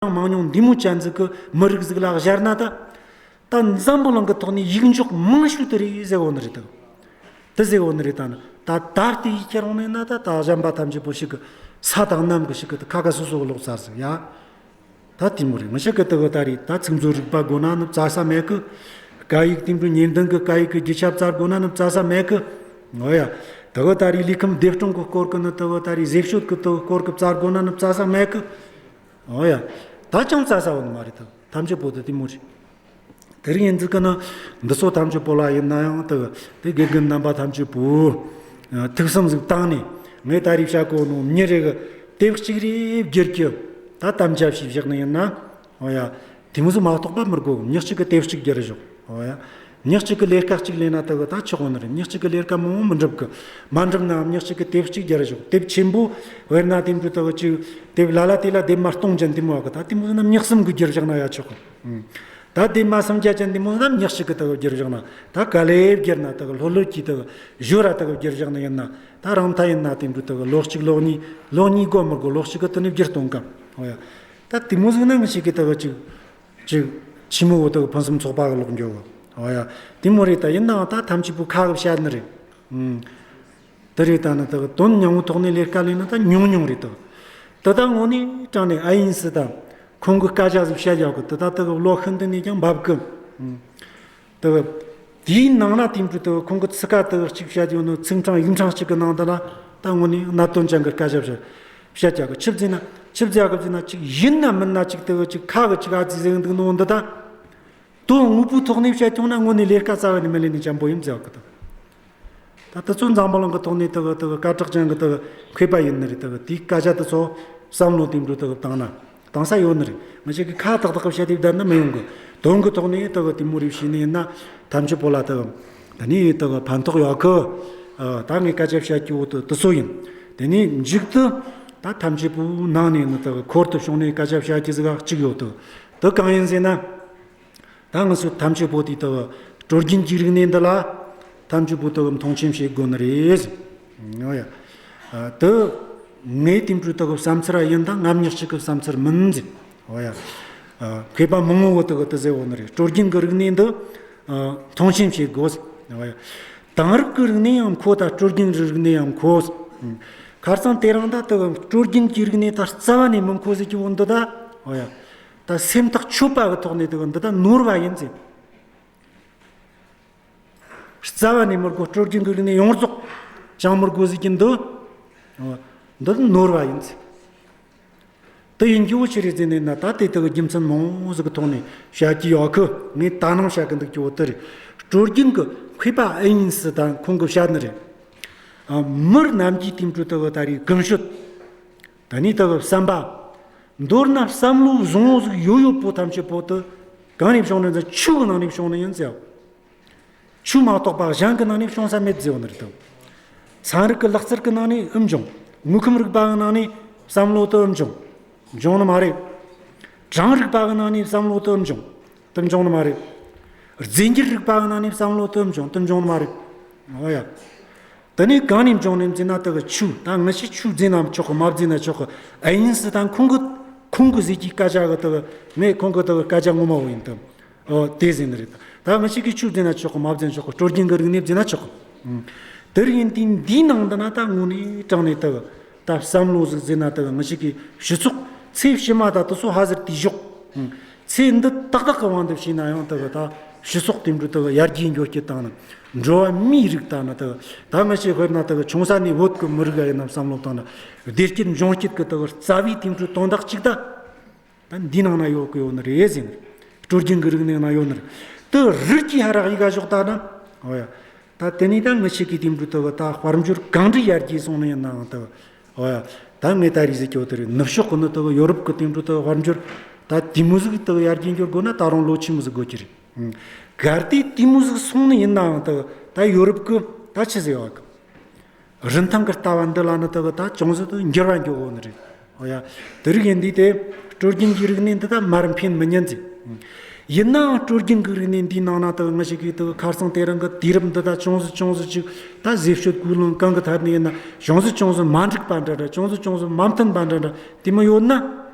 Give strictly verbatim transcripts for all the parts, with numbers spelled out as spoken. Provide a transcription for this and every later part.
རིང་མང་ཉུང་འདི་མོ་ཅན་ཟིག་གི་མི་རིགས་ཟིག་ལ་སྦྱར་ན་ད། ད་འཛམ་བུ་གླིང་གི་ཐོག་ནས་ཡིག་འཇོག་མང་ཤོས་དེ་རེད་ཟེར་གོ་ནི་རེད་ད། དེ་ཟེར་གོ་ནི་རེད་ད་ནི། ད་ད་ལྟའི་ཁྱེར་འོང་ནས་ན་ད་ད་གཞན་པ་ཐམས་ཅད་པོ་ཞིག་གི་ས་དང་གནམ་གི་ཞིག་གི་ད་ཁ་ཁ་སོ་སོ་གི་ལོག་ཚར་ཟིག་ཡ། ད་དེ་མོ་རེད། ང་ཞིག་གི་དེ་གི་ད་རེད། ད་ཚིག་མཛོད་རིག་པ་དགོས་ན་ནི་བཙལ་ས་མེད་གི། སྐད་ཡིག་དེ་འདྲ་ཉེར་བདུན་གི་སྐད་ཡིག་གི་རྒྱུ་ཆ་བཙལ་དགོས་ན་ནི་བཙལ་ས་མེད་གི། འོ་ཡ། དེ་གི་ད་རེད། ལུས་ཁམས་བདེ་སྲུང་གི་སྐོར་གི་ནི་དེ་གི་ད་རེད། ཟས་སྤྱོད་གི་དེ་གི་སྐོར་གི་བཙལ་དགོས་ན་ནི་བཙལ་ས་མེད་གི། འོ་ཡ། ད་ཅང་བཙལ་ས་ཡོད་ནི་མ་རེད། ད་ཐམས་ཅད་པོ་ད་དེ་མོ་རེད། དེ་རིང་ཡིན་ཟིག་གི་ན་འདི་ཚོ་ཐམས་ཅད་པོ་ལ་ཡིན་ན་ཡང་དེ་དེ་དགེ་རྒན་རྣམ་པ་ཐམས་ཅད་པོ་ཐུགས་བསམ་ཟིག་བཏང་ནས། ངས་ད་རེས་བཤད་གོ་ནོ་མྱི་རེ་གི་དེབ་གཅིག་རེ་བསྒྱུར་གྱི་ད་དམ་བཅའ་བྱས་བཞག་ནི་ཡིན་ན། འོ་ཡ། དེ་མོ་ཟིག་མ་གཏོགས་པ་མི་དགོས། མྱི་གཅིག་གི་དེབ་གཅིག་བསྒྱུར་བཞག་འོ་ཡ། མྱི་གཅིག་གི་ལས་ཀ་གཅིག་ལས་ན་དེ་གི་ད་ཆོག་གོ་ནི་རེད། མྱི་གཅིག་གི་ལས་ཀ་མང་བོ་མི་འགྲུབ་གི། མ་འགྲུབ་ན་མྱི་གཅིག་གི་དེབ་གཅིག་བསྒྱུར་བཞག་དེབ་ཆེན་པོ་དཔེར་ན་དེ་འདྲ་དེ་གི་གཅིག་དེབ་ལ་ལ་དེ་ལ་དེབ་མ་སྟོང་ཅན་དེ་མོ་བ་གི། ད་དེ་མོ་ཟིག་ན་མྱི་གསུམ་གི་བསྒྱུར་བཞག་ན་ཡ་ཆོག་གི། ད་དེ་མ་སུམ་བརྒྱ་ཅན་དེ་མོ་ན་མྱི་གཅིག་གི་དག་བསྒྱུར་བཞག་ན། ད་ག་ལེ་བསྒྱུར་ན་དག་ལྷོད་ལྷོད་ཀྱིས་དག་ཞོར་ར་དག་བསྒྱུར་བཞག་ན་ཡིན་ན། ད་རང་ཐ་ཡིན་ན་དེ་འདྲ་དག་ལོ་གཅིག་ལོ་གཉིས་ལོ་གཉིས་དགོས་མི་དགོས། ལོ་གཅིག་གི་དེ་ནས་བསྒྱུར་གཏོང་གམ། འོ་ཡ། ད་དེ་མོ་ཟིག་ན་ངི་ཞིག་གི་དག་ཅིག་ཅིག་ཆི་མོ་བོ་དག་ཕུན་སུམ་ཚོགས་པ་གི་ལོག་འགྱོ་གི། འོ་ཡ། དེ་མོ་རེད། ད་ཡིན་ནའང་ད་ཐམས་ཅད་པོ་ཁ་གི་བཤད་ནི་རེད། ཨང་། དེ་རེད། ད་ནི་དག་དོན་སྙིང་བོ་ཐོག་ནས་ལས་ཀ་ལས་ན་ད་ཉུང་ཉུང་རེད་དག་དེ་ད་དངོས་གནས་དྲང་ནས་ཨ་ཡིན་སི་དང་ཁོང་གི་སྐད་ཆ་ཟིག་བཤད་ཡག་གི། དེ་ད་དག་ལོ་ཤིན་ཏུ་ནས་ཀྱང་འབབ་གི། དག་དེའི་ནང་ན་དེ་འདྲ་དག་ཁོང་གི་ཚིག་ཁ་དག་གཅིག་བཤད་ཡོད་ནོ། ཚིག་འཕྲང་ཡིག་འཕྲང་གཅིག་གི་ནང་དུ་ན་ད་དངོས་གནས་གནད་དོན་ཅན་གི་སྐད་ཆ་བཤད་བཤད་ཡག་གི། ཆི་ཟེར་ན་ཆི་ཟེར་ཡག་གི་ཟེར་ན། ཅིག་ཡིན་ན་མིན་ན་ཅིག་དག་ཅིག་ཁ་གི་ཅིག་ཨ་ཙི་ཟེར་འདུག་ནོ་འདི་ད། དོན་དངོས་པོའི་ཐོག་ནས་བཤད་ཀྱང་ན་དངོས་གནས་ལས་ཀ་རྩ་བ་ནས་མི་ལས་ནི་འཇམ་པོ་ཡིན་ཟེར་བ་གི་དང་། ད་དེ་ཚོ་འཛམ་བུ་གླིང་གི་ཐོག་ནས་དག་དག་སྐད་གྲགས་ཅན་གི་དག་མཁས་པ་ཡིན་ནི་རེད། དག་དེའི་སྐད་ཆ་དེ་ཚོ་བསམ་བློ་དེ་འདྲ་དག་བཏང་ན་བཏང་ས་ཡོད་ནི་རེད། ང་ཅག་གི་ཁ་ཏག་ཏག་བཤད་དེ་བསྡད་ན་མི་ཡོང་གི། དོན་གི་ཐོག་ནས་དག་དེ་མོ་རེ་བྱས་ནི་ཡིན་ན་ཐམས་ཅད་པོ་ལ་དག་ད་ནི་དག་ཕན་ཐོགས་ཡོད་གི། ཨ། ད་ངས་སྐད་ཆ་བཤད་རྒྱུ་བོ་དེ་དེ་ཚོ་ཡིན། དེ་ནས་མཇུག་ཏུ་ད་ཐམས་ཅད་པོའི་ནང་ནས་ནི་དག་འཁོར་དུ་བྱུང་ནས་སྐད་ཆ་བཤད་རྒྱུ་ཟིག་གཅིག་ཡོད་དོ། དེ་གང་ཡིན་ཟེར་ན། ད་ང་ཚོ་ཐམས་ཅད་པོ་དེ་ལྟ་བུ་སྲོལ་རྒྱུན་གྱི་རིག་གནས་འདི་ལ་ཐམས་ཅད་པོ་ལྟ་བུ་མཐོང་ཆེན་བྱེད་དགོས་ནི་རེད། འོ་ཡ། ཨ། དེ་ངའི་དེ་འདྲ་ལྟ་བུ་བསམ་ཚུལ་ཡིན་དང་། ང་མྱི་གཅིག་གི་བསམ་ཚུལ་མིན་ཟེར། འོ་ཡ། ཨ། མཁས་པ་མང་བོ་ལྟ་བུ་དེ་ཟེར་བོ་ནི་རེད། སྲོལ་རྒྱུན་གྱི་རིག་གནས་འདི། ཨ། མཐོང་ཆེན་བྱེད་དགོས། འོ་ཡ། དེང་རབས་ཀྱི་རིག་གནས་ཡང་མཁོ་ད་སྲོལ་རྒྱུན་རིག་གནས་ཡང་མཁོ། ཁ་སང་དེ་རིང་ད་ལྟ་བུ་སྲོལ་རྒྱུན་གྱི་རིག་གནས་ད་རྩ་བ་ནས་མི་མཁོ་ཟེར་གྱི་བོ་འདི་ད། འོ་ཡ། ད་སེམས་ཐག་ཆོད་པ་གི་ཐོག་ནས་དེ་གི་འདི་ད་ནོར་བ་ཡིན་ཟེར། རྩ་བ་ནས་མི་དགོས། སྲོལ་རྒྱུན་གྱི་རིག་གནས་ཡོངས་རྫོགས་ཅང་མི་དགོས་ཟེར་གྱི་འདི། འདི་ནོར་བ་ཡིན་ཟེར། དེ་ཡིན་རྒྱུ་བོ་ཅི་རེད་ཟེར་ནས་ན། ད་དེ་དག་གི་རྒྱུ་མཚན་མང་བོ་ཟིག་གི་ཐོག་ནས་བཤད་ཀྱི་ཡོད་གི། ངས་ད་ནང་བཤད་གི་འདུག་རྒྱུ་བོ་དེ་རེད། སྲོལ་རྒྱུན་གྱི་མཁས་པ་ཨེ་ཡིན་སི་དང་ཁོང་གིས་བཤད་ནི་རེད། ཨ། མི་རྣམས་ཀྱིས་དེ་འདྲ་དག་གི་ད་རེས་གོམས་སྲོལ། ད་ནི་དག་གི་བསམ་པ། མདོར་ན་བསམ་བློ་བཟང་བོ་ཟིག་ཡོད་ཡོད་པོ་ཐམས་ཅད་པོ་དེ་གང་ནས་བྱུང་ནི་ཟེར། ཆོས་གི་ནང་ནས་བྱུང་ནི་ཡིན་ཟེར། ཆོས་མ་གཏོགས་པ་གཞན་གི་ནང་ནས་བྱུང་ས་མེད་ཟེར་བ་ནི་རེད་དམ། ཚན་རིག་གི་ལག་རྩལ་གི་ནང་ནས་ཨེ་འབྱུང་། དངོས་ཁམས་རིག་པ་གི་ནང་ནས་བསམ་བློ་དེ་ཨེ་འབྱུང་། འབྱུང་ནི་མ་རེད། གྲངས་རིག་པ་གི་ནང་ནས་བསམ་བློ་དེ་ཨེ་འབྱུང་། དེ་འབྱུང་ནི་མ་རེད། རྫས་འགྱུར་རིག་པ་གི་ནང་ནས་བསམ་བློ་དེ་ཨེ་འབྱུང་། དེ་འབྱུང་ནི་མ་རེད། འོ་ཡ། དེ་ནས་གང་ནས་འབྱུང་ནི་ཟེར་ན། དེ་གི་ཆོས་ད་ང་ཞིག་ཆོས་ཟེར་ན་ཆོག་གི། མ་ཟེར་ན་ཆོག་གི། ཨེ་ཡིན་སི་དང་ཁོང་གི་ཁོང་གི་ཟེར་གྱི་སྐད་ཆ་གི་དེ་གི་ངས་ཁོང་གི་དེ་གི་སྐད་ཆ་ངོ་མ་བོ་ཡིན་དམ། ཨོ། དེ་ཟེར་ནི་རེད། ད་ང་ཞིག་གིས་ཆོས་ཟེར་ན་ཆོག་གི། མ་ཟེར་ན་ཆོག་གི། སྲོལ་རྒྱུན་གྱི་རིག་གནས་ཟེར་ན་ཆོག་གི། ཨང་། དེ་རིགས་ཡིན་དུས་འདིའི་ནང་དུ་ན་ད་དངོས་གནས་དྲང་ནས་དེ་གི་ད་བསམ་བློ་ཟིག་ཟེར་ན། དེ་གི་ང་ཞིག་གི་སྤྱི་ཚོགས་ཚེ་ཕྱི་མ་ད་དེ་ཚོ་ཧ་ཟེར་དུས་ཞོག་ཨང་། ཚེ་འདི་ཏག་ཏག་གི་དབང་དུ་བྱས་ན་ཡང་དེ་གི་ད་སྤྱི་ཚོགས་དེ་འདྲ་དེ་གི་ཡར་རྒྱས་འགྱོ་རྒྱུ་དང་ནི། འགྲོ་བ་མིའི་རིགས་ད་ནི་དེ་གི་ད་ང་ཞིག་དཔེར་ན་དེ་གི་ཆུང་ས་ནས་བོད་ཀྱི་མི་རིགས་ཡིན་ན་བསམ་བློ་བཏང་ན། བདེ་སྐྱིད་འབྱུང་སྐྱིད་ཀྱི་དེ་གི་རྩ་བའི་དེ་འདྲ་དོན་དག་ཅིག་ད། ད་འདི་ནང་ན་ཡོད་གི་ཡོད་ནི་རེད་ཟེར་ནི། སྲོལ་རྒྱུན་གྱི་རིག་གནས་ནང་ཡོད་ནི་རེད། དེ་རིགས་ཀྱི་ཧ་རག་ཡི་ག་ཞོག་ད་ན། འོ་ཡ། ད་དེ་ནས་ད་ང་ཞིག་གི་དེ་འདྲ་དེ་གི་ད་དཔལ་འབྱོར་གང་འདྲ་ཡར་རྒྱས་སོང་ནི་ཡིན་ནའང་དེ། འོ་ཡ། ད་ངས་ད་རེས་ཟེར་རྒྱུ་དེ་རེད། ནུབ་ཕྱོགས་གི་ནི་དེ་གི་ཡོ་རོབ་གི་དེ་འདྲ་དེ་གི་དཔལ་འབྱོར་ད་དེ་མོ་ཟིག་དེ་གི་ཡར་རྒྱས་འགྱུར་དགོས་ན་ད་རུང་ལོ་ཆི་མོ་ཟིག་དགོས་ཀྱི་རེད། གལ་ཏེ་དེ་མོ་ཟིག་སོང་ནི་ཡིན་ནའང་དེ་གི་ད་ཡོ་རོབ་གི་ད་ཆི་ཟེར་བ་གི། རིན་ཐང་གི་ལྟ་བ་འདི་ལ་ནི་དེ་གི་ད་ཅུང་ཟད་དུ་འགྱུར་བ་འགྱོ་གོ་ནི་རེད། འོ་ཡ། དེ་རིགས་ཡིན་དུས་དེ་སྲོལ་རྒྱུན་གྱི་རིག་གནས་འདི་ད་མར་འཕེན་མི་ཉན་ཟེར། ཡིན་ནའང་སྲོལ་རྒྱུན་གྱི་རིག་གནས་འདིའི་ནང་ན་དེ་གི་ང་ཞིག་གིས་དེ་གི་ཁ་སང་དེ་རིང་གི་དུས་རབས་འདི་ད་ཅུང་ཟད་ཅུང་ཟད་ཅིག་ད་ཟས་སྤྱོད་གོས་ལོན་གང་གི་ཐད་ནས་ཡིན་ན་ཅུང་ཟད་ཅུང་ཟད་མ་འགྲིག་པ་འདྲ་འདྲ། ཅུང་ཟད་ཅུང་ཟད་མ་མཐུན་པ་འདྲ་འདྲ་དེ་མོ་ཡོད་ན།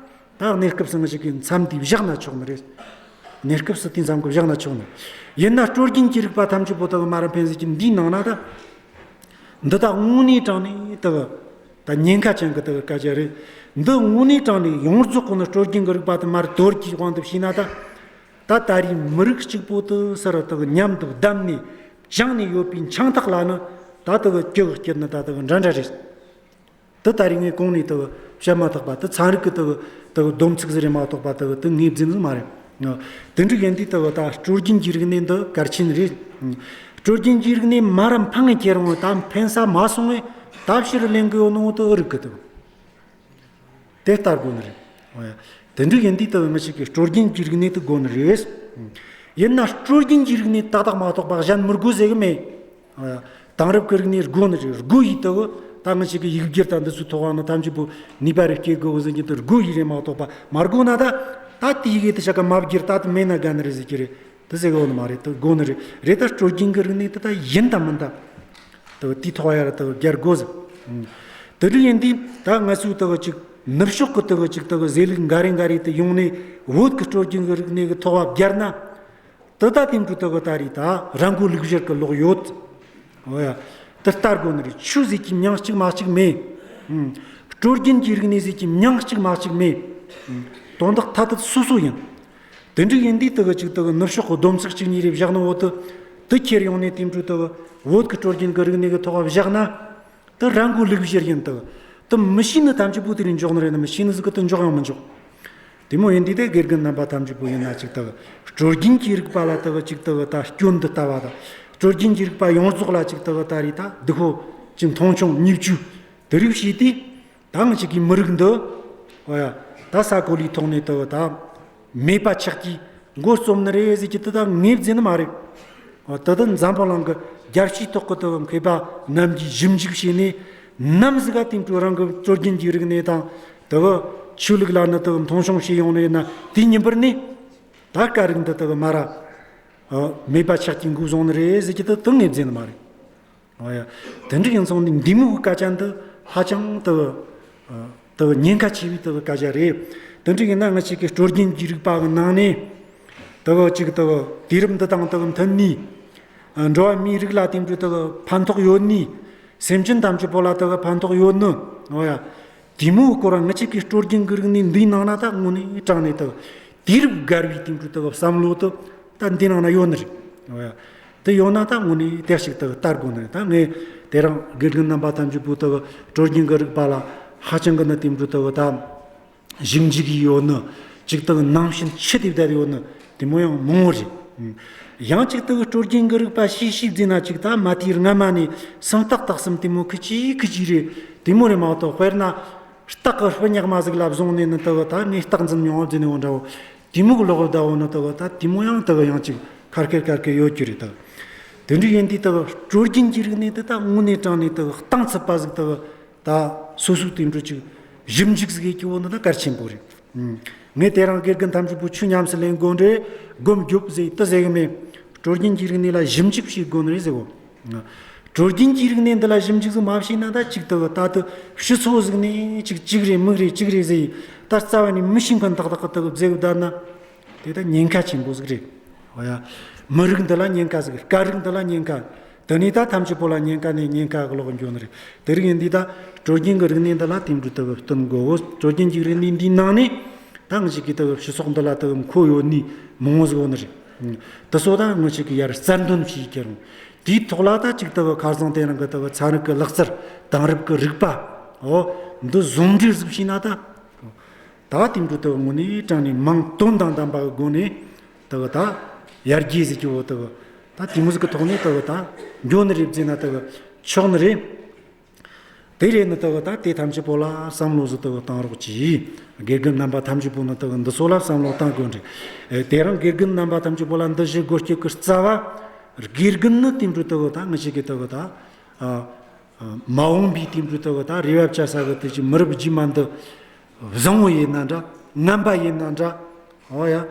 ད་གནས་སྐབས་སུ་ང་ཞིག་གི་མཚམས་འདི་བཞག་ན་ཆོག་ནི་རེད། གནས་སྐབས་སུ་དེ་མཚམས་ཀྱི་བཞག་ན་ཆོག་ནི། ཡིན་ན་སྲོལ་རྒྱུན་གྱི་རིག་པ་ཐམས་ཅད་པོ་ད་གི་མ་ར་འཕེན་ཟིག་གི་འདིའི་ནང་ན་ད། འདི་ད་དངོས་གནས་དྲང་ནས་ད་གི་ད་ཉེན་ཁ་ཅན་གི་ད་གི་སྐད་ཆ་རེད། འདི་དངོས་གནས་དྲང་ནས་ཡོངས་རྫོགས་ཀྱི་ནི་སྲོལ་རྒྱུན་གྱི་རིག་པ་དེ་མར་དོར་གྱི་དབང་དུ་བྱས་ན་ད། ད་ད་རེས་མི་རིགས་གཅིག་པོ་དེ་སར་ད་གི་མཉམ་དུ་བསྡམས་ནས་བཞག་ནས་ཡོད་པའི་འཆིང་ཐག་ལ་ནི་ད་ད་གི་སྐྱི་གི་སྐྱིད་ནི་ད་ད་གི་འདྲ་འདྲ་རེད། དེ་ད་རེས་ངས་གོང་ནས་དེ་བཤད་མ་ཐག་པ་དེ་ཚན་རིག་གི་དེ་དེ་སྡོམ་ཚིག་ཟིག་རེད་མ་གཏོགས་པ་དེ་དེ་ངས་བརྫིས་ནི་མ་རེད། དེ་འདྲ་ཡིན་དུས་དེ་ད་སྲོལ་རྒྱུན་གྱི་རིག་གནས་འདི་གལ་ཆེན་རེད། སྲོལ་རྒྱུན་གྱི་རིག་གནས་མ་ར་འཕངས་ངེ་ཁྱེར་འོང་ད་འཕེན་ས་མ་སོང་ངེ་ད་ཕྱིར་ལེན་གི་ཡོད་ནོ་དེ་ཨེ་རིག་གི་དེ། དེ་ལྟར་དགོས་ནི་རེད། འོ་ཡ། དེ་འདྲ་ཡིན་དུས་དེ་ང་ཞིག་གི་སྲོལ་རྒྱུན་གྱི་རིག་གནས་དེ་དགོས་ནི་རེད། ཡིན་ན་སྲོལ་རྒྱུན་གྱི་རིག་གནས་ཏག་ཏག་མ་གཏོགས་པ་གཞན་མི་དགོས་ཟེར་གི་མེད། དེང་རབས་ཀྱི་རིག་གནས་དགོས་ནི་རེད། དགོས་ཡི་དེ་གི་ད་ང་ཞིག་གི་ཡིག་སྒྱུར་དང་འདི་ཚོའི་ཐོག་ནི་ཐམས་ཅད་པོ་ནུས་པ་རེ་སྐྱེ་དགོས་གི་ཟེར་གྱི་དེ་དགོས་ཡི་རེད་མ་གཏོགས་པ་མ་དགོས་ན་ད། ད་དེ་ཡི་གེ་དེ་ཆ་ག་མ་བསྒྱུར་ད་དེ་མེད་ན་དགའ་ནི་རེད་ཟེར་གྱི་རེད། དེ་ཟེར་གི་ཡོད་ནི་མ་རེད། དེ་དགོས་ནི་རེད། རེད་ད་སྲོལ་རྒྱུན་གྱི་རིག་གནས་དེ་ད་ཡིན་དང་མིན་ད། དེ་དེའི་ཐོག་ཡར་དེ་བསྒྱུར་དགོས་ཟེར། དེ་འདྲ་ཡིན་དུས་ད་ང་ཚོས་དེ་གི་ཅིག་ནུབ་ཕྱོགས་ཀྱི་དེ་གི་ཅིག་དེ་གི་ཟས་ལུགས་འགའ་རེ་འགའ་རེ་དེ་ཡོང་ནས་བོད་ཀྱི་སྲོལ་རྒྱུན་གྱི་རིག་གནས་ཀྱི་ཐོག་བ་བསྒྱུར་ན། དེ་ད་དེ་འདྲ་དེ་གི་ད་རེད་ད་ར་མགོ་ལུག་བཞར་གི་ལོག་ཡོད། འོ་ཡ། དེ་ལྟར་དགོས་ནི་རེད། ཆོས་ཟེར་གྱི་མིང་གཅིག་མ་གཅིག་མེད། སྲོལ་རྒྱུན་གྱི་རིག་གནས་ཟེར་གྱི་མིང་གཅིག་མ་གཅིག་མེད། དོན་དག་ཐ་དད་སོ་སོ་ཡིན། དེ་འདྲ་ཡིན་དུས་དེ་གི་ཅིག་དེ་གི་ནུབ་ཕྱོགས་ཀྱི་སྡོམ་ཚིག་གཅིག་གཉིས་རེ་བཞག་ནི་འོ་དེ། དེ་ཁྱེར་ཡོང་ནས་དེ་འདྲ་དེ་གི་བོད་ཀྱི་སྲོལ་རྒྱུན་གྱི་རིག་གནས་ཀྱི་ཐོག་བཞག་ན། དེ་ར་མགོ་ལུག་བཞར་ཡིན་དེ། དེ་མི་ཤེས་ནི་ཐམས་ཅད་པོ་དེ་རིང་འཇོག་ནི་རེད་ན་མི་ཤེས་ནི་ཟིག་གི་དེ་འཇོག་ཡང་མི་འཇོག་དེ་མོ་ཡིན་དུས་དེ་དགེ་རྒན་རྣམ་པ་ཐམས་ཅད་པོ་ཡིན་ན་ཅིག་དེ་གི་སྲོལ་རྒྱུན་གྱི་རིག་པ་ལ་དེ་གི་ཅིག་དེ་གི་ད་སྐྱོན་འདི་ལྟ་བ་དང་། སྲོལ་རྒྱུན་གྱི་རིག་པ་ཡོངས་རྫོགས་ལ་ཅིག་དེ་གི་ད་རེད་ད་སྡུག་པོ་ཅིག་མཐོང་ཆུང་བརྙས་བཅོས་དེ་རིགས་བྱས་དུས། ད་ང་ཅིག་གི་མི་རིགས་འདི། འོ་ཡ། ད་ས་གོ་ལའི་ཐོག་ནས་དེ་གི་ད། མེད་པ་ཆགས་ཀྱི་མགོ་རྩོམ་ནི་རེད་ཟེར་གྱི་དེ་ད་ངས་བརྫིས་ནི་མ་རེད། འོ་དེ་ད་འཛམ་བུ་གླིང་གི་རྒྱལ་སྤྱིའི་ཐོག་གི་དེ་གི་མཁས་པ་རྣམས་ཀྱིས་ཞིབ་འཇུག་བྱས་ནས་ནམ་ཟིག་ག་དེ་འཕྲོ་རང་གི་སྲོལ་རྒྱུན་གྱི་རིག་གནས་དང་དེ་གི་ཆོས་ལུགས་ལ་ནི་དེ་གི་མཐོང་ཆུང་བྱས་ཡོང་ནི་ཡིན་ན་དེའི་ཉིན་པར་ནས་ད་སྐད་རིགས་འདི་དེ་གི་མ་ར། འོ་མེད་པ་ཆགས་ཀྱི་མགོ་བཟུང་ནི་རེད་ཟེར་གྱི་དེ་ད་ངས་བརྫིས་ནི་མ་རེད། འོ་ཡ། དེ་འདྲ་ཡིན་སོང་ནི་འདི་མོའི་སྐད་ཆ་འདི་ཧ་ཅང་དུ། དུ་ཉེན་ཁ་ཆེ་བའི་དུ་སྐད་ཆ་རེད། དེ་འདྲ་ཡིན་ན་ང་ཅིག་གི་སྲོལ་རྒྱུན་གྱི་རིག་པ་གི་ནང་ནས། དུ་གཅིག་དུ་དུས་རབས་འདི་དང་དུ་མཐུན་ནི། འགྲོ་བ་མིའི་རིགས་ལ་དེ་འདྲ་དུ་ཕན་ཐོགས་ཡོད་ནི། སེམས་ཅན་ཐམས་ཅད་པོ་ལ་དུ་ཕན་ཐོགས་ཡོད་ནི། འོ་ཡ། དེ་མོའི་སྐོར་ང་ཅིག་གི་སྲོལ་རྒྱུན་གྱི་རིག་གནས་འདིའི་ནང་ན་ད་དངོས་གནས་དྲང་ནས་དུ། དུས་རབས་བརྒལ་བའི་དེ་འདྲ་དུ་བསམ་བློ་དུ་ད་འདི་ནང་ན་ཡོད་ནི་རེད། འོ་ཡ། དེ་ཡོད་ན་ད་དངོས་གནས་དེ་ཞིག་དུ་ལྟ་དགོས་ནི་རེད། ད་ངས་དེ་རིང་དགེ་རྒན་རྣམ་པ་ཐམས་ཅད་པོ་དུ་སྲོལ་རྒྱུན་གྱི་རིག་པ་ལ་ཧ་ཅང་གི་ནི་དེ་འདྲ་དུ་ད་ཞིབ་འཇུག་གི་ཡོད་ནི། ཅིག་དུ་ནང་བཞིན་ཆུད་དེ་བསྡད་ཡོད་ནི་དེ་མོ་ཡང་མང་བོ་རེད། ཡང་ཅིག་དུ་སྲོལ་རྒྱུན་གྱི་རིག་པ་ཤེས་ཤེས་བརྫིས་ན་ཅིག་ད་མ་དེའི་སྔ་མ་ནས་སུམ་རྟགས་དག་གསུམ་དེ་མོ་ཁི་ཅིག་ཁི་ཅིག་རེད། དེ་མོ་རེད་མ་གཏོགས་དཔེར་ན། སྟག་གི་སྤུ་ཉག་མ་ཟིག་ལ་བཟུང་ནས་ནི་དུ་ད་ངས་སྟག་འཛིན་མྱོང་བ་བརྫིས་ནས་འོ་འདྲ་བོ། དེ་མོ་གི་ལོག་བསྡད་འོ་ནི་དུ་ད་དེ་མོ་ཡང་དུ་ཡང་ཅིག་ཁར་ཁེར་ཁར་ཁེར་ཡོད་རྒྱུ་རེད་དུ། དེ་འདྲ་ཡིན་དུས་དུ་སྲོལ་རྒྱུན་གྱི་རིག་གནས་དེ་ད་དངོས་གནས་དྲང་ནས་དུ་གཏིང་ཚབ་པ་ཟིག་དུ་ད་སོ་སོའི་དེ་འདྲ་ཅིག་ཞིབ་འཇུག་ཟིག་ཡེད་རྒྱུ་བོ་ནི་ད་གལ་ཆེན་པོ་རེད། ངས་དེ་རིང་དགེ་རྒན་ཐམས་ཅད་པོ་ཆོས་ཉམས་སུ་ལེན་དགོས་ནི་རེད། སྒོམ་རྒྱོབ་ཟེར་དུ་ཟེར་གི་མེད། སྲོལ་རྒྱུན་གྱི་རིག་གནས་ལ་ཞིབ་འཇུག་བྱེད་དགོས་ནི་རེད་ཟེར་གོ། སྲོལ་རྒྱུན་གྱི་རིག་གནས་འདི་ལ་ཞིབ་འཇུག་ཟིག་མ་བྱས་ན་ད་ཅིག་དུ་ད་དུ་ཕྱི་ཚོ་ཟིག་ནས་ཅིག་ཅིག་རེད་མིག་རེད་ཅིག་རེད་ཟེར། ད་རྩ་བ་ནས་མི་ཤེས་མཁན་ཏག་ཏག་གི་དུ་བཟླས་བསྡད་ན། དེ་ད་ཉེན་ཁ་ཆེན་པོ་ཟིག་རེད། འོ་ཡ། མི་རིགས་འདི་ལ་ཉེན་ཁ་ཟིག་སྐད་རིགས་འདི་ལ་ཉེན་ཁ། དེ་ནས་ད་ཐམས་ཅད་པོ་ལ་ཉེན་ཁ་ནས་ཉེན་ཁ་གི་ལོག་འགྱོ་ནི་རེད། དེ་རིགས་ཡིན་དུས་ད་སྲོལ་རྒྱུན་གྱི་རིག་གནས་འདི་ལ་དེ་འདྲ་དུ་བསྟུན་དགོས། སྲོལ་རྒྱུན་གྱི་རིག་གནས་འདིའི་ནང་ནས་ད་ང་ཅིག་གི་དུ་སྤྱི་ཚོགས་འདི་ལ་དུ་མཁོ་ཡོད་ནི་མང་བོ་ཟིག་ཡོད་ནི་རེད། དེ་ཚོ་ད་ང་ཅིག་གི་ཡར་གསར་འདོན་བྱེད་ཀྱི་རུང་། དེའི་ཐོག་ལ་ད་ཅིག་དུ་ཁ་སང་དེ་རིང་གི་དུ་ཚན་རིག་གི་ལག་རྩལ་དེང་རབས་ཀྱི་རིག་པ། འོ། འདི་ཟུང་འབྲེལ་ཟིག་བྱས་ན་ད། ད་དེ་འདྲ་དུ་དངོས་གནས་དྲང་ནས་མིང་དོན་དང་ལྡན་པ་གི་སྒོ་ནས་དུ་ད་ཡར་རྒྱས་ཟེར་གྱི་བོ་དུ་ད་དེ་མོ་ཟིག་གི་ཐོག་ནས་དུ་ད་འགྱོ་ནི་རེད་བརྫིས་ན་དུ་ཆོག་ནི་རེད། དེ་རེད་ནི་དུ་ད་དེ་ཐམས་ཅད་པོ་ལ་བསམ་བློ་ཟིག་དུ་བཏང་རོགས་གྱིས། དགེ་རྒན་རྣམ་པ་ཐམས་ཅད་པོ་ནི་དུ་འདི་ཚོ་ལ་བསམ་བློ་བཏང་དགོས་རེད། དེ་རིང་དགེ་རྒན་རྣམ་པ་ཐམས་ཅད་པོ་ལ་འདི་བཞིན་དགོས་རྒྱུ་གི་རྩ་བ། དགེ་རྒན་ནི་དེ་འདྲ་དུ་ད་ང་ཅིག་གི་དུ་ད། མ་འོངས་པའི་དུས་འགྲོ་དུ་ད་རེ་བ་བཅའ་ས་གི་དུ་ཅིག་མི་རབས་རྗེས་མ་འདི་བཟང་བོ་ཡིན་ན་འདྲ། ངན་པ་ཡིན་ན་འདྲ། འོ་ཡ།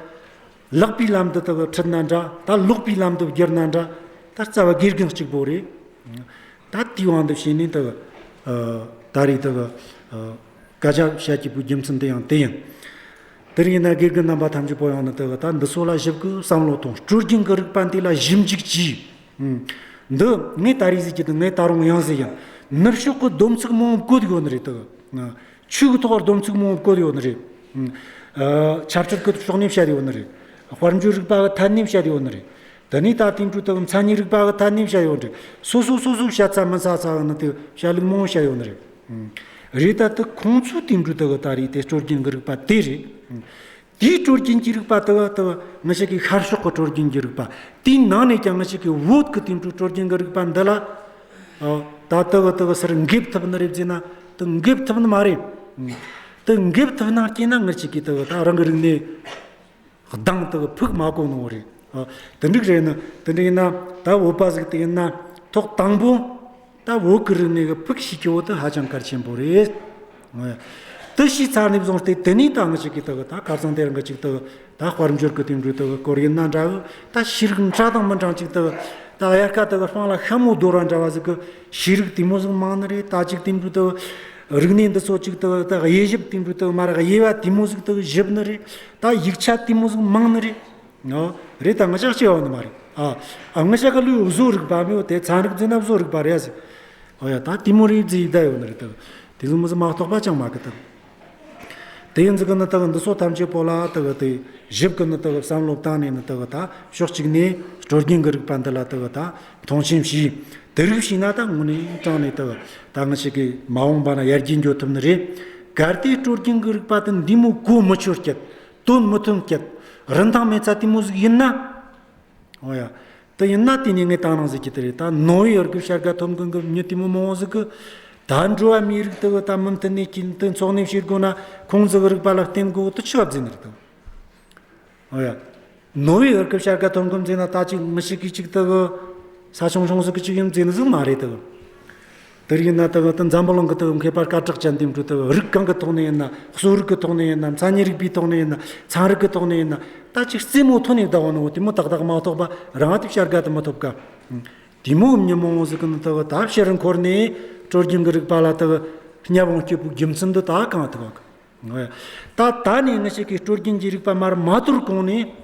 ལེགས་པའི་ལམ་དུ་དུ་ཁྲིད་ན་འདྲ། ད་ལོག་པའི་ལམ་དུ་བསྒྱུར་ན་འདྲ། ད་རྩ་བ་དགེ་རྒན་གཅིག་པོ་རེད། ད་དེའི་དབང་དུ་བྱས་ནས་དུ་ད་རེས་དུ་སྐད་ཆ་བཤད་རྒྱུ་བོའི་རྒྱུ་མཚན་དེ་ཡང་དེ་ཡིན། དེར་ཡིན་ན་དགེ་རྒན་རྣམ་པ་ཐམས་ཅད་པོ་ཡང་ནི་དེ་གི་ད་འདི་ཚོ་ལ་ཞིབ་གི་བསམ་བློ་གཏོང་། སྲོལ་རྒྱུན་གི་རིག་པ་འདི་ལ་ཞིབ་འཇུག་གྱིས། ཨང་། འདི་ངས་ད་རེས་ཟེར་གྱི་དང་ངས་ད་རུང་ཡང་ཟེར་ཡང་། ནུབ་ཕྱོགས་གི་སྡོམ་ཚིག་མང་པོ་བཀོད་ཡོད་ནི་རེད་དེ་གི། ཨང་། ཆོས་གི་ཐོག་སྡོམ་ཚིག་མང་པོ་བཀོད་ཡོད་ནི་རེད། ཨང་། ཨ། ཆབ་སྲིད་གི་ཕྱོགས་ནས་བཤད་ཡོད་ནི་རེད། དཔལ་འབྱོར་རིག་པ་གི་ཐད་ནས་བཤད་ཡོད་ནི་རེད། དེ་ནས་ད་དེང་དུས་དག་མཚན་ཉིད་རིག་པ་གི་ཐད་ནས་བཤད་ཡོད་རེད། སོ་སོ་སོ་སོ་བཤད་ཚ་མི་ཚ་ཚ་གི་ནི་དེ་བཤད་ལུགས་མང་བོ་བཤད་ཡོད་ནི་རེད། ཨང་། རེད། ད་དེ་ཁོང་ཚོའི་དེང་དུས་དག་གི་ད་རེས་དེ་སྲོལ་རྒྱུན་གི་རིག་པ་དེ་རེད། ཨང་། དེའི་སྲོལ་རྒྱུན་གྱི་རིག་པ་དག་དག་ང་ཞིག་གི་ཤར་ཕྱོགས་གི་སྲོལ་རྒྱུན་གྱི་རིག་པ། དེའི་ནང་ནས་ཀྱང་ང་ཞིག་གི་བོད་གི་དེང་དུས་སྲོལ་རྒྱུན་གི་རིག་པ་འདི་ལ། ཨ། ད་དག་དག་སར་འགེབས་ཐུབ་ནི་རེད་ཟེར་ན་དེ་འགེབས་ཐུབ་ནི་མ་རེད། ཨང་། དེ་འགེབས་ཐུབ་ན་སྐྱེས་ན་ང་ཞིག་གི་དག་ད་རང་གི་རིག་གནས། གདངས་དག་ཕུགས་མ་གོ་ནོ་རེད། ཨ། དེ་འགྲིག་རེད་ནི། དེ་འགྲིག་ཡིན་ན་ད་བོད་པ་ཟིག་དེ་ཡིན་ན་ཐོག་དང་པོ་ད་བོད་ཀྱི་རིག་གནས་ཀྱི་ཕུགས་ཤེས་རྒྱུ་བོ་དེ་ཧ་ཅང་གལ་ཆེན་པོ་རེད། ཨ། དེ་ཤེས་ཚར་ནས་བཟུང་སྟེ་དེ་ནས་ད་ང་ཞིག་གི་དག་ད་ཁ་སང་དེ་རིང་གི་ཅིག་དག་ད་དཔལ་འབྱོར་གི་དེང་དུས་དག་སྐོར་ཡིན་ན་འདྲ་གི། ད་ཤེས་རིག་འདྲ་དང་མི་འདྲ་ཅིག་དག་ད་དབྱར་ཁ་དག་སྤང་ལ་ཤ་མོ་རྡོལ་བ་འདྲ་བ་ཟིག་གི་ཤེས་རིག་དེ་མོ་ཟིག་མང་ནི་རེད། ད་ཅིག་དེང་དུས་དག་རིག་གནས་འདི་ཚོ་ཅིག་དག་ད་དབྱེ་ཞིབ་དེང་དུས་དག་མ་ར་དབྱེ་བ་དེ་མོ་ཟིག་དག་ཞིབ་ནི་རེད། ད་ཡིག་ཆ་དེ་མོ་ཟིག་མང་ནི་རེད། ཨོ། རེད། ད་ང་ཅག་སྐྱེ་བ་ནི་མ་རེད། ཨ། ཨ། ང་ཅག་གི་ལུས་བཟོ་རིག་པ་མེད་དེ། ཚན་རིག་ཟེར་ན་བཟོ་རིག་པ་རེད་ཟེར། ཨོ་ཡ། ད་དེ་མོ་རེད་ཟེར་ཡི་ད་ཡོད་ནི་རེད་ད། དེ་ཟིག་མོ་ཟིག་མ་གཏོགས་པ་ཅང་མ་གི་ད། དེ་ཡིན་ཟིག་གི་ནི་ད་འདི་ཚོ་ཐམས་ཅད་པོ་ལ་ད་གི་དེ་ཞིབ་གི་ནི་ད་གི་བསམ་བློ་བཏང་ནས་ནི་ད་གི་ད་ཕྱོགས་གཅིག་ནས་སྲོལ་རྒྱུན་གི་རིག་པ་འདི་ལ་ད་གི་ད་མཐོང་ཆེན་བྱས། དེ་རིགས་བྱས་ན་ད་དངོས་གནས་དྲང་ནས་ད་གི་ད་ང་ཅག་གི་མ་འོངས་པ་ན་ཡར་རྒྱས་འགྱོ་ཐུབ་ནི་རེད། གལ་ཏེ་སྲོལ་རྒྱུན་གི་རིག་པ་དེ་འདི་མོ་གོ་མི་ཆོད་སྐད། དོན་མི་ཐོན་སྐད། རིན་ཐང་མེད་ཚ་དེ་མོ་ཟིག་ཡིན་ན། འོ་ཡ། དེ་ཡིན་ན་དེ་ནས་ངས་ད་ནང་ཟིག་གི་དེ་རེད། ད་ནོ་ཝེ་ཡུལ་གི་བྱ་དགའ་ཐོབ་མཁན་གི་མྱི་དེ་མོ་མང་བོ་ཟིག་གི་ད་འགྲོ་བ་མིའི་རིགས་དེ་གི་ད་མུ་མཐུད་ནས་ཀྱི་དེ་འཚོ་གནས་བྱེད་དགོས་ན་ཁོང་ཟིག་གི་རིག་པ་ལ་བརྟེན་དགོས་དེ་ཆི་བ་ཟིན་རེད་དང་། འོ་ཡ། ནོ་ཝེ་ཡུལ་གི་བྱ་དགའ་ཐོབ་མཁན་ཟིན་ན་ད་ཅིག་མི་ཞིག་གིས་ཅིག་དེ་གི་ས་ཆུང་ཆུང་ཟིག་གི་ཅིག་ཡིན་ཟིན་ཟིག་མ་རེད་དེ་གི། དེར་ཡིན་ན་ད་གི་ད་འཛམ་བུ་གླིང་གི་ད་གི་མཁས་པ་སྐད་གྲགས་ཅན་དེ་འདྲ་ད་གི་རིགས་གང་གི་ཐོག་ནས་ཡིན་ན། གསོ་རིག་གི་ཐོག་ནས་ཡིན་ན། མཚན་ཉིད་རིག་པའི་ཐོག་ནས་ཡིན་ན། ཚན་རིག་གི་ཐོག་ནས་ཡིན་ན། ད་ཅིག་རྩེད་མོ་ཐོན་ནས་བསྡད་ཡོད་ནོ་དེ་མོ་ཏག་ཏག་མ་གཏོགས་པ་རང་དེ་བྱ་དགའ་དེ་མི་ཐོབ་ཀ། དེ་མོ་མྱི་མང་བོ་ཟིག་གི་ནི་ད་གི་ད་ཕྱིར་འཁོར་ནས་སྲོལ་རྒྱུན་གི་རིག་པ་ལ་ད་གི་བསྙབ་འོང་སྐྱིད་པོ་རྒྱུ་མཚན་འདི་ད་གང་ཐུབ་གི། ད་ད་ནས་ང་ཅག་གི་སྲོལ་རྒྱུན་གྱི་རིག་པ་མར་མ་དོར་གོང་ནས།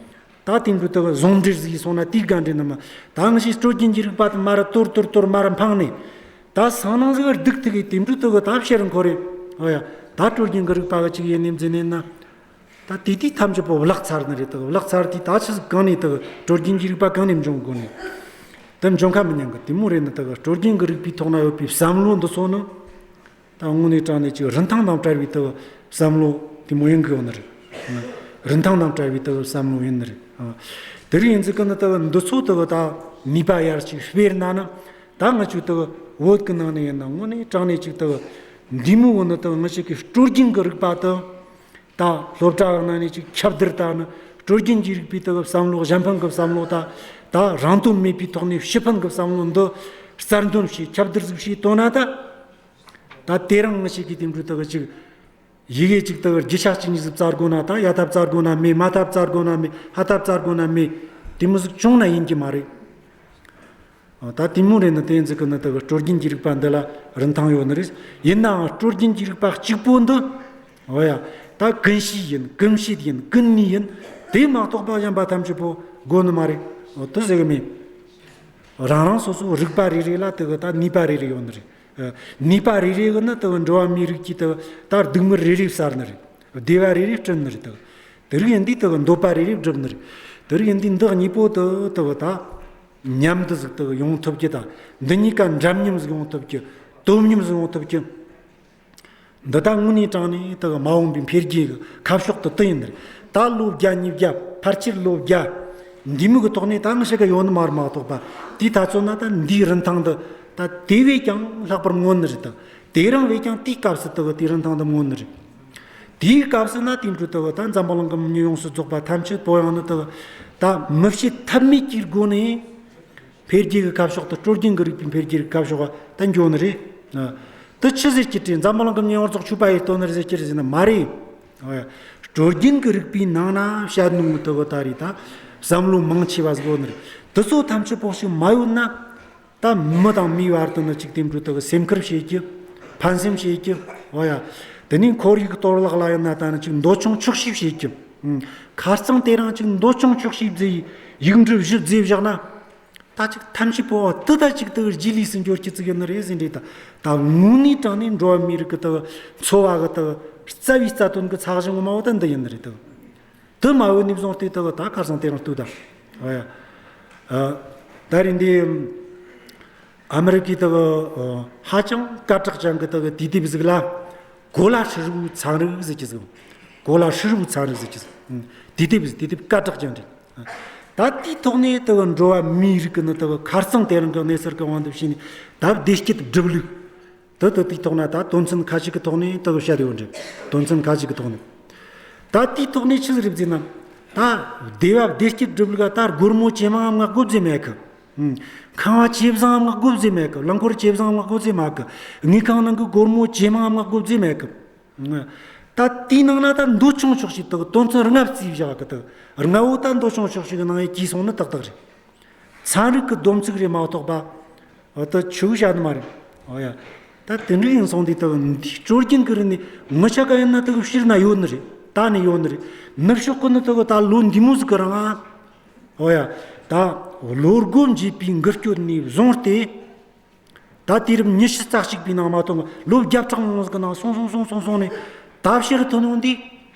ད་དེང་དུས་ད་གི་ཟུང་འབྲེལ་ཟིག་སོང་ན་དེའི་དགའ་འབྲེལ་ནི་མ། ད་ང་ཅག་སྲོལ་རྒྱུན་གྱི་རིག་པ་དེ་མར་དོར་དོར་དོར་མར་འཕངས་ནས། ད་སང་ནང་ཟིག་སྡུག་ཐུག་གི་དེང་དུས་ད་གི་ད་ཕྱིར་འཁོར་རེ། ཨོ་ཡ། ད་སྲོལ་རྒྱུན་གྱི་རིག་པ་གི་ཅིག་ཡིན་ནི་འཛིན་ནས་ན། ད་དེ་དུས་ཐམས་ཅད་པོ་བརླག་ཚར་ནི་རེད། ད་བརླག་ཚར་དུས་ད་ཆི་ཟིག་གང་ནས་ད་གི་སྲོལ་རྒྱུན་གྱི་རིག་པ་གང་ནས་འབྱུང་དགོས་ནས། ད་འབྱུང་ཁ་མི་ཉན་གི། དེ་མོ་རེད་ནི་ད་གི་སྲོལ་རྒྱུན་གྱི་རིག་པའི་ཐོག་ན་ཡོད་པའི་བསམ་བློ་འདི་ཚོ་ནི། ད་དངོས་གནས་དྲང་གནས་ཅིག་རིན་ཐང་དང་བྲལ་བའི་ད་བསམ་བློ་དེ་མོ་ཡིན་གི་ཡོད་ནི་རེད། རིན་ཐང་དང་བྲལ་བའི་ད་བསམ་བློ་ཡིན་ནི་རེད། དེ་རིགས་ཡིན་ཟིག་གི་ནི་ད་འདི་ཚོ་ད་ད་ནུས་པ་ཡར་ཅིག་སྤེལ་ན་ནི། ད་ང་ཆོ་ད་བོད་གི་ནང་ནས་ཡིན་ན་དངོས་གནས་དྲང་གནས་ཅིག་ད་འདི་མོ་བོ་ནི་ད་ང་ཆོ་གི་སྲོལ་རྒྱུན་གི་རིག་པ་ད། ད་སློབ་གྲྭ་གི་ནང་ནས་ཅིག་ཁྱབ་བརྡལ་ད་ནི་སྲོལ་རྒྱུན་གྱི་རིག་པའི་ད་བསམ་བློ། གཞན་ཕན་གི་བསམ་བློ། ད་ད་རང་དོན་མེད་པའི་ཐོག་ནས་ཕྱི་ཕན་གི་བསམ་བློ་འདི་གསར་འདོན་བྱས། ཁྱབ་བརྡལ་ཟིག་བྱས་བཏང་ན་ད། ད་དེ་རིང་ང་ཅག་གི་དེང་དུས་ད་གི་ཅིག་ཡི་གེ་ཅིག་ད་གི་རྒྱུ་ཆ་གཅིག་གཉིས་ཟིག་བཙལ་དགོས་ན་ད། ཡ་ཐབས་བཙལ་དགོས་ན་མེད། མ་ཐབས་བཙལ་དགོས་ན་མེད། ཧ་ཐབས་བཙལ་དགོས་ན་མེད། དེ་མོ་ཟིག་བྱུང་ན་ཡིན་གྱི་མ་རེད། ཨ། ད་དེ་མོ་རེད་ནི་དེ་ཟིག་གི་ནི་ད་གི་སྲོལ་རྒྱུན་གྱི་རིག་པ་འདི་ལ་རིན་ཐང་ཡོད་ནི་རེད། ཡིན་ནའང་སྲོལ་རྒྱུན་གྱི་རིག་པ་གཅིག་པོ་འདི། འོ་ཡ། ད་ཀུན་ཤེས་ཡིན། ཀུན་ཤེས་ཡིན། ཀུན་ནས་ཡིན། དེ་མ་གཏོགས་པ་གཞན་པ་ཐམས་ཅད་པོ་དགོས་ནི་མ་རེད། འོ་དེ་ཟེར་གི་མིན། རང་རང་སོ་སོ་རིག་པ་རེ་རེ་ལ་ད་གི་ད་ནུས་པ་རེ་རེ་ཡོད་ནི་རེད། ཨ། ནུས་པ་རེ་རེ་གི་ནི་ད་གི་འགྲོ་བ་མིའི་རིགས་ཀྱི་ད་གི་ད་སྡུག་བསྔལ་རེ་རེ་བསལ་ནི་རེད། བདེ་བ་རེ་རེ་བསྐྲུན་ནི་རེད། ད་གི་དེ་རིགས་ཡིན་དུས་ད་གི་འདོད་པ་རེ་རེ་བསྒྲུབ་ནི་རེད། དེ་རིགས་ཡིན་དུས་འདི་གཉིས་པོ་ད་གི་ད་གི་ད་མཉམ་དུ་ཟིག་ད་གི་ཡོང་ཐུབ་རྒྱུ་དང་། འདི་གཉིས་ཀ་འདྲ་མཉམ་ཟིག་ཡོང་ཐུབ་རྒྱུ། དོ་མཉམ་ཟིག་ཡོང་ཐུབ་རྒྱུ། འདི་ད་དངོས་གནས་དྲང་གནས་ད་གི་མ་འོངས་པའི་འཕེལ་རྒྱས་ཀྱི་ཁ་ཕྱོགས་དེ་དེ་ཡིན་ནི་རེད། ད་ལོ་བརྒྱ་ཉིས་བརྒྱ། ཕལ་ཆེར་ལོ་བརྒྱ། འདི་མོ་གི་ཐོག་ནས་ད་ང་ཅག་གི་ཡོད་ནི་མ་རེད་མ་གཏོགས་པ། དེའི་ཐ་ཚོད་ན་ད་འདིའི་རིན་ཐང་འདི་ད་དེ་བས་ཀྱང་ལྷག་པར་མངོན་ནི་རེད་ད། དེ་རིང་བས་ཀྱང་དེའི་སྐབས་སུ་ད་གི་དེའི་རིན་ཐང་འདི་མངོན་ནི་རེད། དེའི་སྐབས་སུ་ན་དེ་འདྲ་ད་གི་ད་འཛམ་བུ་གླིང་གི་མི་ཡོངས་སུ་རྫོགས་པ་ཐམས་ཅད་པོ་ཡང་ནི་ད་གི་ད་མི་བྱེད་ཐབས་མེད་ཀྱི་སྒོ་ནས། འཕེལ་རྒྱས་ཀྱི་ཁ་ཕྱོགས་དེ། སྲོལ་རྒྱུན་གྱི་རིག་པའི་འཕེལ་རྒྱས་ཀྱི་ཁ་ཕྱོགས་ད་འགྱོ་ནི་རེད། ཨ། དེ་ཆི་ཟེར་གྱི་དྲིས། འཛམ་བུ་གླིང་གི་མི་ཡོངས་རྫོགས་ཆོས་པ་ཡིན་སྟོན་ནི་རེད་ཟེར་གྱི་རེད་ཟེར་ན་མ་རེད། ཨ། སྲོལ་རྒྱུན་གྱི་རིག་པའི་ནང་ན་བཤད་ནོ་དེ་གི་ད་རེད་ད། བསམ་བློ་མང་ཆེ་བ་ཟིག་ཡོད་ནི་རེད། དེ་ཚོ་ཐམས་ཅད་པོ་ཞིག་མ་ཡོད་ན། ད་མི་དང་མིའི་བར་དུ་ནི་ཅིག་དེ་འདྲ་ད་གི་སེམས་ཁུར་བྱེད་རྒྱུ། ཕན་སེམས་བྱེད་རྒྱུ། འོ་ཡ། དེ་ནས་ཁོར་ཡུག་གཏོར་བརླག་ལ་ཡིན་ན་ད་ནི་ཅིག་འདོད་ཆུང་ཆོག་ཤེས་བྱེད་རྒྱུ། ཨང་། ཁ་རྩང་དེ་རིང་ཅིག་འདོད་ཆུང་ཆོག་ཤེས་བཟླས། ཡིག་འབྲུ་བཞི་བཟླས་བཞག་ན། ད་ཅིག་ཐམས་ཅད་པོ་དེ་ད་ཅིག་དེ་རྗེས་ལུས་སུ་འགྱུར་གྱི་ཟིག་ཡིན་ནི་རེད་ཟེར་ནི་རེད། ད་ད་དངོས་གནས་དྲང་ནས་འགྲོ་བ་མིའི་རིགས་ཀྱི་དེ་འཚོ་བ་གི་དེ་རྩ་བའི་རྩ་དོན་གྱི་ཚད་གཞི་ངོ་མ་བོ་ད་འདི་ཡིན་ནི་རེད་དེ། དེ་མ་བོ་ནས་བཟུང་སྟེ་དེ་ད་ཁ་རྩང་དེ་རིང་ལྟོས་དང་། ཨོ་ཡ། ཨ། ད་རིང་འདི་ཨ་མི་རི་ཀའི་དེ་ཨ་ཧ་ཅང་སྐད་གྲགས་ཅན་གྱི་དེ་དུས་དེབ་ཟིག་ལ། གོ་ལ་ཧྲིལ་བོའི་ཚན་རིག་ཟེར་གྱི་ཟིག། གོ་ལ་ཧྲིལ་བོའི་ཚན་རིག་ཟེར་གྱི་ཟིག། ཨང་། དུས་དེབ་ཟིག། དུས་དེབ་སྐད་གྲགས་ཅན་རེད། ད་དེའི་ཐོག་ནས་དེ་འགྲོ་བ་མིའི་རིགས་ཀྱི་ནི་དེ་ཁ་རྩང་དེ་རིང་གི་གནས་ཚུལ་གྱི་དབང་དུ་བྱས་ནས། ད་བདེ་སྐྱིད་སྒྲུབ་ལུགས། དེ་དེ་དེའི་ཐོག་ན་ད་དོན་ཚན་ཁ་ཅིག་གི་ཐོག་ནས་དེ་བཤད་ཡོད་རེད། དོན་ཚན་ཁ་ཅིག་གི་ཐོག་ནས། ད་དེའི་ཐོག་ནས་ཆི་ཟིག་རེད་ཟེར་ན། ད་བདེ་བ་བདེ་སྐྱིད་སྒྲུབ་ལུགས་ད་སྒོར་མོ་ཇེ་མང་ང་དགོས་ཟེར་མེད་གི། ཨང་། ཁང་བ་ཇེ་བཟང་ང་དགོས་ཟེར་མེད་གི། རླངས་འཁོར་ཇེ་བཟང་ང་དགོས་ཟེར་མེད་གི། དངུལ་ཁང་ནང་གི་སྒོར་མོ་ཇེ་མང་ང་དགོས་ཟེར་མེད་གི། ད་དེའི་ནང་ན་ད་འདོད་ཆུང་ཆོག་ཤེས་དེ་དོན་ཚན་ལྔ་བརྩིས་བཞག་གི། དེ་ལྔ་བོ་ད་འདོད་ཆུང་ཆོག་ཤེས་གི་ནང་ཡེ་གྱིས་སོང་ནི་ཏག་ཏག་རེད། ཚན་རིག་གི་སྡོམ་ཚིག་རེད་མ་གཏོགས་པ། འོ་ད་ཆོས་བཤད་ནི་མ་རེད། འོ་ཡ། ད་དེ་འདྲ་ཡིན་སོང་དུས་དེ་འདི་སྲོལ་རྒྱུན་གི་རིག་གནས་ངི་ཆ་ག་ཡིན་ན་དེ་གི་ཕྱིར་ན་ཡོད་ནི་རེད། ད་ནི་ཡོད་ནི་རེད། ནུབ་ཕྱོགས་གི་ནི་དེ་གི་ད་ལོ་འདི་མོ་ཟིག་གི་རིང་ང་། འོ་ཡ། ད་བློ་སྒོ་འབྱེད་པའི་འགུལ་སྐྱོད་ནས་བཟུང་སྟེ། ད་དུས་རབས་ཉི་ཤུ་རྩ་གཅིག་པའི་ནང་མ་གཏོགས་ལོ་བརྒྱ་ཕྲག་མང་ཟིག་གི་ནང་སོང་སོང་སོང་སོང་སོང་ནས། ད་ཕྱིར་ཐོན་ཡོང་དུས།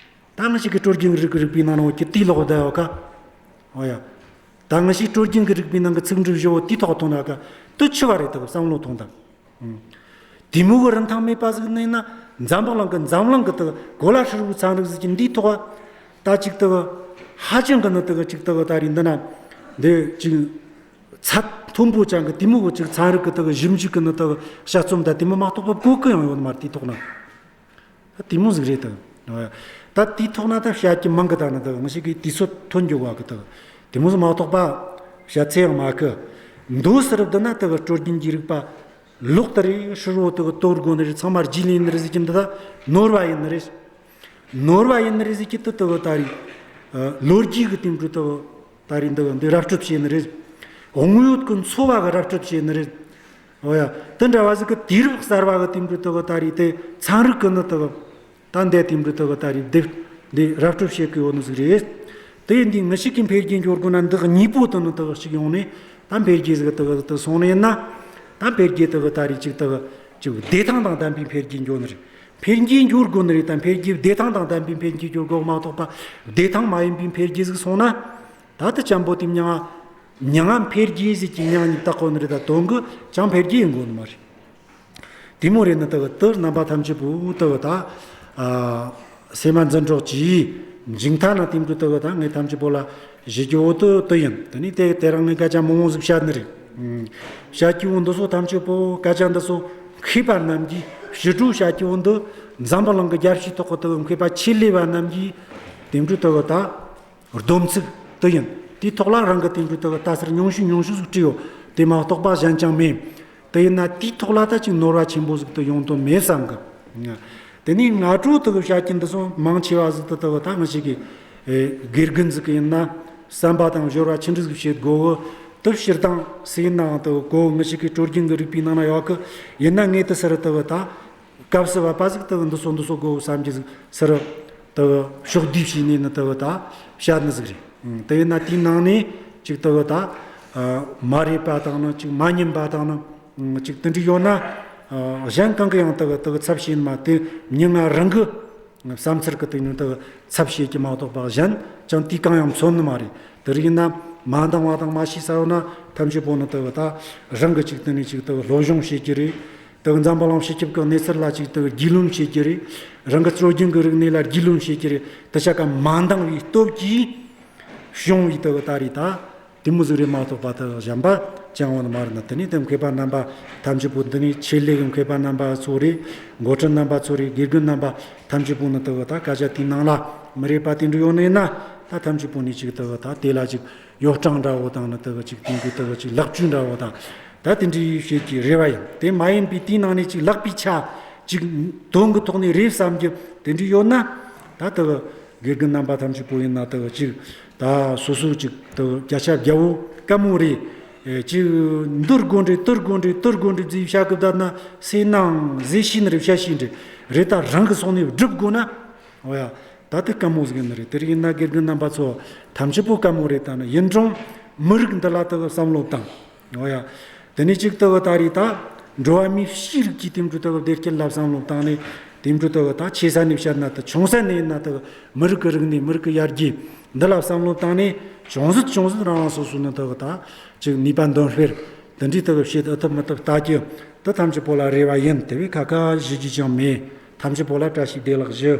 ད་ང་ཞིག་གི་སྲོལ་རྒྱུན་རིག་རིག་པའི་ནང་ནས་འོ་ཀྱི་དེའི་ལོག་བསྡད་ཡོད་ཀ། འོ་ཡ། ད་ང་ཞིག་སྲོལ་རྒྱུན་གི་རིག་པའི་ནང་གི་ཚིག་འབྲུ་བཞི་བོ་དེའི་ཐོག་ཐོན་ཡོད་ཀ། དེ་ཆི་བ་རེད་དེ་བསམ་བློ་ཐོངས་དང་། ཨང་། དེ་མོ་གི་རིན་ཐང་མེད་པ་ཟིག་ནི་ཡིན་ན། འཛམ་བུ་གླིང་གི་འཛམ་གླིང་གི་དེ་གོ་ལ་ཧྲིལ་བོའི་ཚན་རིག་ཟིག་གི་འདིའི་ཐོག་ད་ཅིག་དེ་ཧ་ཅང་གི་ནི་དེ་ཅིག་དེ་ད་རེས་འདི་ན་འདི་ཅིག་ཚད་མཐོན་པོ་ཅན་གི་དེ་མོ་གི་ཅིག་ཚན་རིག་གི་དེ་ཞིབ་འཇུག་གི་ནི་དེ་དཔྱད་རྩོམ་ད་དེ་མོ་མ་གཏོགས་པ་གོ་གི་ཡང་ཡོད་ནི་མ་རེད། དེའི་ཐོག་ན། ད་དེ་མོ་ཟིག་རེད་དེ། ད་དེའི་ཐོག་ན་ད་བཤད་རྒྱུ་མང་གི། ད་ནི་དེ་ང་ཞིག་གི་དུས་ཚོད་ཐོན་རྒྱུ་བ་གི་དེ་དེ་མོ་ཟིག་མ་གཏོགས་པ་བཤད་ཚད་ཡང་མེད་གི། མདོ་ཟེར་བསྡད་ན་དེ་སྲོལ་རྒྱུན་གྱི་རིག་པ་ལོག་དེ་རེད། ཧྲིལ་བོ་དེ་གཏོར་དགོས་ནི་རེད། ཚང་མ་རྗེས་ལུས་ཡིན་ནི་རེད་ཟེར་གྱི་འདི་ད་ནོར་བ་ཡིན་ནི་རེད། ནོར་བ་ཡིན་ནི་རེད་ཟེར་གྱི་དེ་དེ་ད་རེད། ལོ་རྒྱུས་གི་དེ་འདྲ་དེ་ད་རེས་འདི་འདི་ར་སྤྲོད་བྱས་ནི་རེད། དངོས་ཡོད་ཀྱི་འཚོ་བ་གི་ར་སྤྲོད་བྱས་ནི་རེད། འོ་ཡ། དེ་འདྲ་བ་ཟིག་གི་དུས་རབས་གསར་བ་གི་དེ་འདྲ་དེ་ད་རེས་དེ་ཚན་རིག་གི་ནི་དེ་ད་འདི་དེ་འདྲ་དེ་ད་རེས་དེ་འདི་ར་སྤྲོད་བྱེད་གི་ཡོད་ནི་ཟིག་རེད། དེ་ཡིན་དུས་ང་ཞིག་གི་འཕེལ་རྒྱས་འགྱོ་དགོས་ན་འདི་གཉིས་པོ་དེ་ནི་དེ་ཞིག་ཡོང་ནས། ད་འཕེལ་རྒྱས་ཟིག་དེ་དེ་སོང་ནི་ཡིན་ན། ད་འཕེལ་རྒྱས་དེ་ད་རེས་ཅིག་དེ་ཅིག་བདེ་ཐང་དང་ལྡན་པའི་འཕེལ་རྒྱས་འགྱོ་ནི་རེད། འཕེལ་རྒྱས་འགྱོ་དགོས་ནི་རེད། ད་འཕེལ་རྒྱས་བདེ་ཐང་དང་ལྡན་པའི་འཕེལ་རྒྱས་འགྱོ་དགོས་མ་གཏོགས་པ། བདེ་ཐང་མ་ཡིན་པའི་འཕེལ་རྒྱས་ཟིག་སོང་ན། ད་ལྟ་ཅན་པོ་དེ་མྱ་ངན་མྱ་ངན་འཕེལ་རྒྱས་ཟེར་གྱི་མྱ་ངན་བཏགས་གོ་ནི་རེད། ད་དོན་གྱི་ཅང་འཕེལ་རྒྱས་ཡིན་དགོས་ནི་མ་རེད། དེ་མོ་རེད་ནི་དེ་གི་དེ་རྣམ་པ་ཐམས་ཅད་པོ་དེ་གི་ད་ཨ་སེམས་མ་འཛིན་གྲོགས་ཀྱིས་འཇིང་ཐ་ན་དེ་འདྲ་དེ་གི་ད་ངས་ཐམས་ཅད་པོ་ལ་ཞུ་རྒྱུ་བོ་དེ་དེ་ཡིན། དེ་ནས་དེ་དེ་རིང་ངས་སྐད་ཆ་མང་མང་ཟིག་བཤད་ནི་རེད། ཨང་། བཤད་རྒྱུ་བོ་འདི་ཚོ་ཐམས་ཅད་པོ་སྐད་ཆ་འདི་ཚོ་མཁས་པ་རྣམས་ཀྱིས། ཞི་ཁྲོ་བཤད་རྒྱུ་བོ་འདི་འཛམ་བུ་གླིང་གི་རྒྱལ་སྤྱིའི་ཐོག་གི་དེ་གི་མཁས་པ་ཆེད་ལས་པ་རྣམས་ཀྱིས་དེ་འདྲ་དེ་གི་ད་སྡོམ་ཚིག་དེ་ཡིན། དེའི་ཐོག་ལ་རང་གི་དེ་འདྲ་དེ་གི་ལྟ་ཚུལ་ཉུང་ཤོས་ཉུང་ཤོས་ཟིག་བྲིས་ཡོད། དེ་མ་གཏོགས་པ་གཞན་ཅང་མེད། དེ་ཡིན་ན་དེའི་ཐོག་ལ་ད་ཅིག་ནོར་བ་ཆེན་པོ་ཟིག་དེ་ཡོང་དོན་མེད་བསམ་གི། དེ་ནས་སྔ་དྲོ་དེ་གི་བཤད་རྒྱུ་འདི་ཚོ་མང་ཆེ་བ་ཟིག་དེ་དེ་གི་ད་ང་ཞིག་གི་ཨེ་དགེ་རྒན་ཟིག་གི་ཡིན་ན་བསམ་པ་དང་སྦྱོར་བ་ཆི་འདྲ་ཟིག་བྱེད་དགོས་གི། དེ་སྤྱིར་བཏང་སུ་ཡིན་ནའང་དེ་གི་གོ་ང་ཞིག་གི་སྲོལ་རྒྱུན་གི་རིག་པའི་ནང་ན་ཡོད་གི། ཡིན་ན་ངས་དེ་ཟུར་དེ་གི་ད་སྐབས་སུ་བབ་པ་ཟིག་དེ་གི་འདི་ཚོ་འདི་ཚོ་དགོས་བསམ་གྱི་ཟིག་ཟུར་དེ་གི་ཕྱོགས་བསྡུས་བྱས་ནས་ནི་དེ་གི་ད་བཤད་ནི་ཟིག་རེད། ཨང་། དེ་ཡིན་ན་དེའི་ནང་ནས་ཅིག་དེ་གི་ད་ཨ་མ་རེད་པ་དང་ནི་ཅིག་མ་ཉན་པ་དང་ནི། ཨང་། ཅིག་དེ་འདྲ་ཡོད་ན། ཨ་གཞན་གང་གི་ཡང་དེ་གི་དེ་གི་ཚབ་བྱེད་ནི་མ། དེ་མྱི་ང་རང་གི་བསམ་ཚུལ་གི་དེ་ནི་དེ་གི་ཚབ་བྱེད་ཀྱི་མ་གཏོགས་པ་གཞན་ཅང་དེ་གང་ཡང་མཚོན་ནི་མ་རེད། དེ་རིགས་ཡིན་ན་མ་འདང་བ་དང་མ་ཤེས་ས་ཡོད་ན་ཐམས་ཅད་པོ་ནི་དེ་གི་ད་རང་གི་ཅིག་དེ་ནས་ཅིག་དེ་གི་སློབ་སྦྱོང་བྱེད་ཀྱི་རེད། དེ་གི་འཛམ་བུ་གླིང་སྤྱི་ཁྱབ་ཀྱི་གནས་ཚུལ་ལ་ཅིག་དེ་གི་རྒྱུས་ལོན་བྱེད་ཀྱི་རེད། རང་གི་སྲོལ་རྒྱུན་གྱི་རིག་གནས་ལ་རྒྱུས་ལོན་བྱེད་ཀྱི་རེད། དེ་ཆ་ག་མ་འདང་བའི་སྟོབས་ཀྱིས་བྱུང་བའི་དེ་གི་ད་རེད་ད། དེ་མོ་ཟིག་རེད་མ་གཏོགས་པ་དེ་གཞན་པ་ཅང་ཡོད་ནི་མ་རེད་ན། དེ་ནས་དེ་མཁས་པ་རྣམ་པ་ཐམས་ཅད་པོ། འདི་ནས་ཆེད་ལས་ཀྱི་མཁས་པ་རྣམ་པ་ཚོ་རེད། འགོ་ཁྲིད་རྣམ་པ་ཚོ་རེད། དགེ་རྒན་རྣམ་པ་ཐམས་ཅད་པོ་ནི་དེ་གི་ད་སྐད་ཆ་དེའི་ནང་ལ་མི་རེད་པ་དེ་འདྲ་ཡོད་ནི་ཡིན་ན། ད་ཐམས་ཅད་པོ་ནས་ཅིག་དེ་གི་ད་དེ་ལ་ཅིག་ཡོ་བསྲང་འདྲ་བོ་དང་ནི་དེ་གི་ཅིག་དེ་འདྲའི་དེ་གི་ཅིག་ལེགས་བཅོས་འདྲ་བོ་དང་། ད་དེ་འདྲའི་བྱེད་ཀྱི་རེ་བ་ཡིན། དེ་མ་ཡིན་པའི་དེའི་ནང་ནས་ཅིག་ལེགས་པའི་ཆ་ཅིག་དོན་གྱི་ཐོག་ནས་རེད་བསམ་རྒྱུ་དེ་འདྲ་ཡོད་ན། ད་དེ་གི་དགེ་རྒན་རྣམ་པ་ཐམས་ཅད་པོ་ཡིན་ན་དེ་གི་ཅིག་ད་སོ་སོ་ཅིག་དེ་གི་བརྒྱ་ཆ་བརྒྱ་བོ་དཀའ་མོ་རེད། ཨེ་ཅིག་འདི་དགོས་འདྲེ་དེ་དགོས་འདྲེ་དེ་དགོས་འདྲེ་ཟེར་བཤད་གི་བསྡད་ན། སེ་ནང་ཟེ་ཤི་ནི་རེད། བཤད་ཤི་འདྲེ་རེད། ད་རང་གི་སོང་ནས་སྒྲུབ་དགོས་ན། འོ་ཡ། ད་དེ་དཀའ་མོ་ཟིག་ཡིན་ནི་རེད། དེ་རིགས་ཡིན་ན་དགེ་རྒན་རྣམ་པ་ཚོ་ཐམས་ཅད་པོ་དཀའ་མོ་རེད། ད་ནི་ཡིན་རུང་མི་རིགས་འདི་ལ་དེ་གི་བསམ་བློ་བཏང་། འོ་ཡ། དེ་ནས་གཅིག་དེ་གི་ད་རེས་ད་འགྲོ་བ་མིའི་གཤིས་རིག་གི་དེ་འདྲ་དེ་གི་བདེ་སྐྱིད་ལ་བསམ་བློ་བཏང་ནས། དེ་འདྲ་དེ་གི་ད་ཆེ་ས་ནས་བཤད་ན་དེ་ཆུང་ས་ནས་ཡིན་ན་དེ་གི་མི་རིགས་ཀྱི་རིག་གནས། མི་རིགས་ཀྱི་ཡར་རྒྱས་འདི་ལ་བསམ་བློ་བཏང་ནས། ཅུང་ཟད་ཅུང་ཟད་རང་རང་སོ་སོ་ནས་དེ་གི་ད་ཅིག་ནུས་པ་འདོན་སྤེལ་དེ་འདྲའི་དེ་གི་བྱེད་ཨེ་ཐུབ་མི་ཐུབ་ལྟ་རྒྱུ་དེ་ཐམས་ཅད་པོ་ལ་རེ་བ་ཡིན། དེ་བས་ཁ་ཁ་ཞུ་རྒྱུ་ཅང་མེད། ཐམས་ཅད་པོ་ལ་བཀྲ་ཤིས་བདེ་ལེགས་ཞུ།